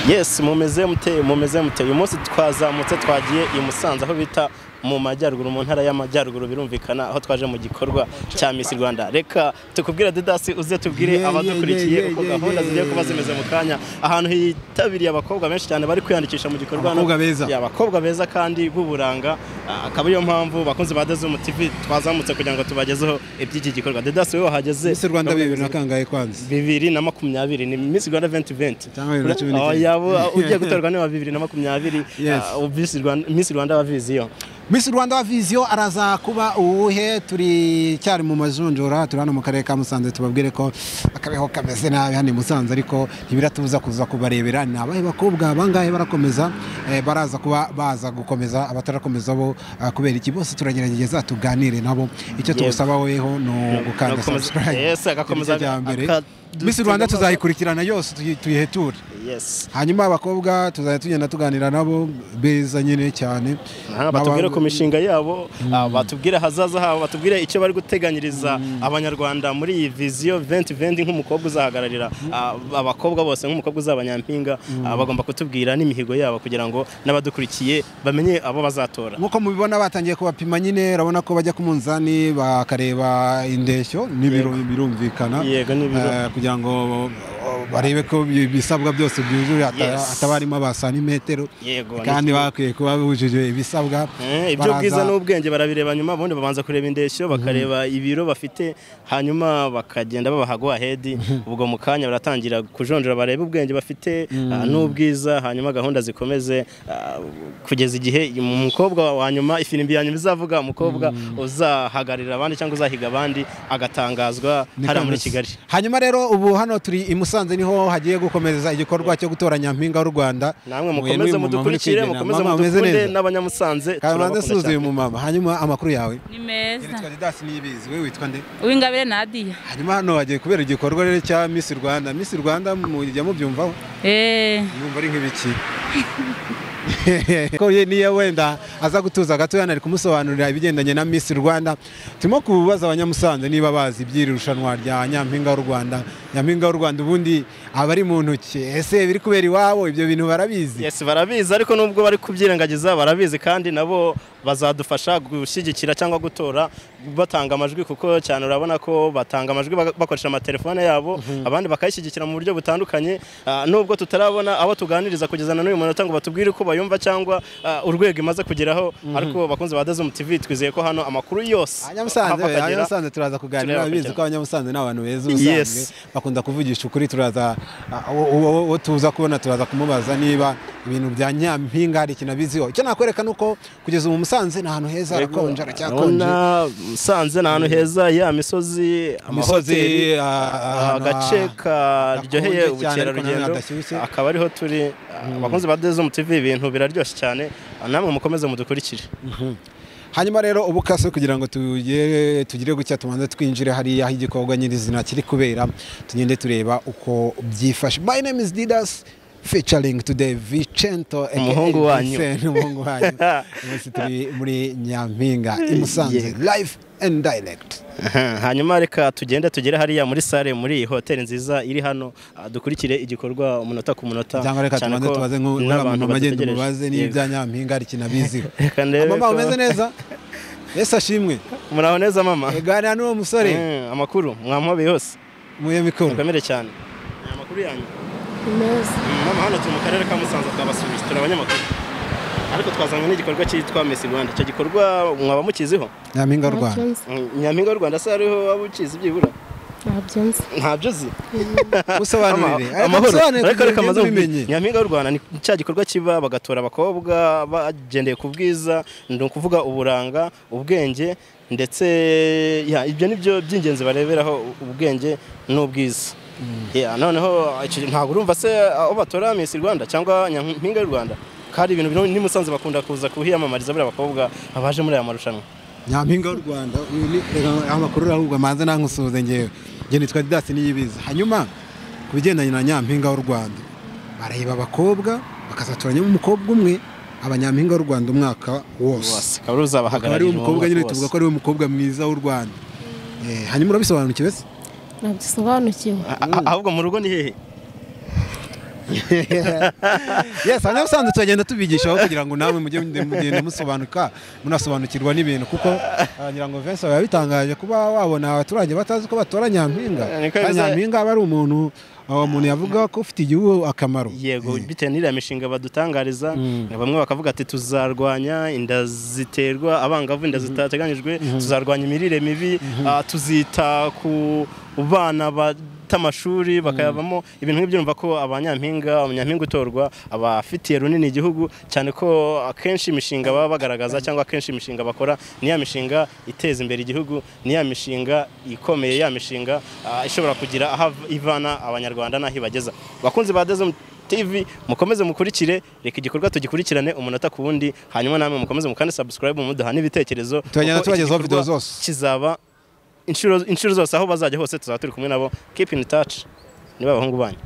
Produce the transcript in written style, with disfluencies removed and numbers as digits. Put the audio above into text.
Yes, mumeze mute, mumeze mute. Uyu munsi twazamutse twagiye i Musanze aho bita mu majyaruguru, mu ntara y'amajyaruguru, birumvikana aho twaje mu gikorwa cya Miss Rwanda. Reka tukubwire Didasi, uze tubwire abadukurikiye uko gahunda zigiye kuba zimeze mu kanya, ahantu hitabiriye abakobwa benshi cyane bari kwiyandikisha mu gikorwa. Abakobwa beza. Abakobwa beza kandi b'uburanga, akaba ariyo mpamvu bakunzi ba Dezumu TV twazamutse kugira ngo tubagezeho iby'iki gikorwa. Didasi, wowe wahageze. Miss Rwanda bibiri na kangahe kwanza? 2020 ni Miss Rwanda 2020. Cyangwa 2019. Ugiye gutorwa ni wa 2020. Miss Rwanda wa Vision. Miss Rwanda wa Vision araza kuba uwuhe? Turi cyari mu majunjura, turi hano mu karere ka Musanze, tubabwire ko akabeho kameze nabi hano i Musanze, ariko ntibiratubuza kuza kubarebera. Ni abahe bakobwa bangahe barakomeza, baraza kuba baza gukomeza, abatarakomeza bo kubera iki? Bose turagerageza tuganire nabo. Icyo tugusaba weho ni ugukanda subscribe. Yes, agakomeza. Miss Rwanda tuzayikurikirana yose, tuyiheture. Yes. Hanyuma abakobwa tuzajya tugenda tuganira nabo beza nyine cyane. Batubwire ku mishinga yabo, batubwire hazaza habo, batubwire icyo bari guteganyiriza abanyarwanda muri iyi Vision 2020 nk'umukobwa uzahagararira abakobwa bose, nk'umukobwa uzabanyampinga, bagomba kutubwira n'imihigo yabo kugira ngo n'abadukurikiye bamenye abo bazatora. Nkuko mubibona batangiye kubapima nyine, urabona ko bajya ku munzani bakareba indeshyo n'ibiro, birumvikana. Yego, n'ibiro kugira ngo barebe ko ibisabwa byose byuzuye, atabarimo abasanimetero kandi bakwiye kuba bujuje ibisabwa. Ibyo bwiza n'ubwenge barabireba nyuma, ubundi babanza kureba indeshyo, bakareba ibiro bafite, hanyuma bakagenda babaha go ahead. Ubwo mu kanya baratangira kujonjora barebe ubwenge bafite n'ubwiza, hanyuma gahunda zikomeze kugeza igihe umukobwa wa nyuma, ifirimbi ya nyuma izavuga umukobwa uzahagararira abandi cyangwa uzahiga abandi agatangazwa hariya muri Kigali. Hanyuma rero ubu hano turi i Musanze, niho hagiye gukomereza igikorwa cyo gutora Nyampinga w'u Rwanda. Namwe mukomeze mudukurikire, mukomeze mudukunde n'abanyamusanze. Turabakunda cyane. Uyu mumama, hanyuma amakuru yawe? Ni meza. Nitwa Didasi Niyibizi, wewe witwa nde? Uwingabire Nadia. Hanyuma hano hagiye kubera igikorwa rero cya Miss Rwanda. Miss Rwanda mujya mubyumvaho? Mwumva ari nk'ibiki? Ko niyo wenda aza gutuza gato yanari kumusobanurira ibigendanye na Miss Rwanda. Turimo kubaza abanyamusanze niba bazi iby'iri rushanwa rya Nyampinga w'u Rwanda. Nyampinga w'u Rwanda ubundi abari mu ntoki, ese biri kubera iwabo ibyo bintu barabizi? Yes, barabizi, ariko nubwo bari kubyirengagiza barabizi, kandi nabo bazadufasha gushyigikira cyangwa gutora batanga amajwi, kuko cyane urabona ko batanga amajwi bakoresha amatelefone yabo, abandi bakayishyigikira mu buryo butandukanye. Nubwo tutarabona abo tuganiriza kugeza na n'uyu munota ngo batubwire uko bayumva cyangwa urwego imaze kugeraho, ariko bakunze ba Dezumu TV twizeye ko hano amakuru yose Abanyamusanze turaza kuganira, bizi ko abanyamusanze n'abantu beza ubusanzwe bakunda kuvugisha ukuri. Turaza uwo tuza kubona turaza kumubaza niba ibintu bya Nyampinga hari ikintu abiziho. Icyo nakwereka nuko kugeza ubu Musanze ni ahantu heza, harakonje, haracyakonje. Musanze ni ahantu heza, ya misozi, amahoteli, agace karyoheye ubukerarugendo, akaba ariho turi. Abakunzi ba Dezumu TV ibintu biraryoshye cyane, namwe mukomeze mudukurikire. Hanyuma rero ubu kase kugira ngo tugire gucya tubanze twinjire hariya aho igikorwa nyirizina kiri kubera, tugende tureba uko byifashe. My name is Didas, featuring today Vicento, umuhungu wanyu. Umuhungu wanyu. Umunsi turi muri Nyampinga i Musanze, live and direct. Hanyuma reka tugende tugere hariya muri sale, muri iyi hoteli nziza iri hano, dukurikire igikorwa umunota ku munota. Cyangwa reka tubanze tubaze nk'abantu bagenda mubaze n'ibya Nyampinga ari kinabiziho. Mama umeze neza? Yesu ashimwe. Muraho neza mama? Eganira n'uwo musore. Amakuru mwamuhabe yose. Muye mikoro. Mukamere cyane. Amakuru yanyu? Meza. Mama, hano turi mu karere ka Musanze, twabasuye, turi abanyamakuru. Ariko twazanywe n'igikorwa cyitwa Miss Rwanda. Icyo gikorwa mwaba mukiziho? Nyampinga w'u Rwanda. Nyampinga w'u Rwanda se hariho waba ukizi byibura? Ntabyo nzi. Ntabyo uzi? Musobanurire. Amahoro. Ariko reka maze mubimenye. Nyampinga w'u Rwanda ni cya gikorwa kiba bagatora abakobwa bagendeye ku bwiza, ni ukuvuga uburanga, ubwenge, ndetse ibyo nibyo by'ingenzi bareberaho, ubwenge n'ubwiza. Noneho ntabwo urumva se aho batora Miss Rwanda cyangwa Nyampinga y'u Rwanda? Kandi ibintu ni Musanze bakunda kuza kuhiyamamariza bari abakobwa abaje muri aya marushanwa. Nyampinga w'u Rwanda amakuru ahubwo manze nankusuhuze ngewe. Nge nitwa Didasi Niyibizi. Hanyuma ku bigendanye na Nyampinga w'u Rwanda, bareba abakobwa bakazatoranyamo umukobwa umwe abanyampinga w'u Rwanda umwaka wose. Akaba uzabahagararira. Ari umukobwa nyine tuvuga ko ari umukobwa mwiza w'u Rwanda. Hanyuma urabisobanukiwe se? Nabyisobanukiwe. Ahubwo mu rugo ni hehe? Yes, abanyamusanze turagenda tubigishaho kugira ngo namwe mujye mugenda musobanuka, munasobanukirwa n'ibintu, kuko ngira ngo Vincent biba bitangaje kuba wabona abaturage batazi ko batora nyampinga. Niko Kandi biza- nyampinga aba ari umuntu, uwo muntu yavuga ko ufite igihugu akamaro. Yego, bitewe n'iriya mishinga badutangariza, bamwe bakavuga ati tuzarwanya inda ziterwa abangavu, inda zitateganyijwe, tuzarwanya imirire mibi, tuzita ku bana bata amashuri bakayavamo, ibintu nk'ibyo. Urumva ko abanyampinga, umunyampinga utorwa aba afitiye runini igihugu, cyane ko akenshi imishinga baba bagaragaza cyangwa akenshi imishinga bakora ni ya mishinga iteza imbere igihugu, ni ya mishinga ikomeye, ya mishinga ishobora kugira aho ivana Abanyarwanda n'aho ibageza. Bakunzi ba Dezem TV, mukomeze mukurikire, reka igikorwa tugikurikirane umunota ku wundi, hanyuma namwe mukomeze mukande subscribe, muduha n'ibitekerezo, Turagenda kuko iki tubagezaho video gikorwa zose. kizaba inshuro zose, aho bazajya hose tuzaba turi kumwe nabo. Keep in touch, niba abahungu banyu.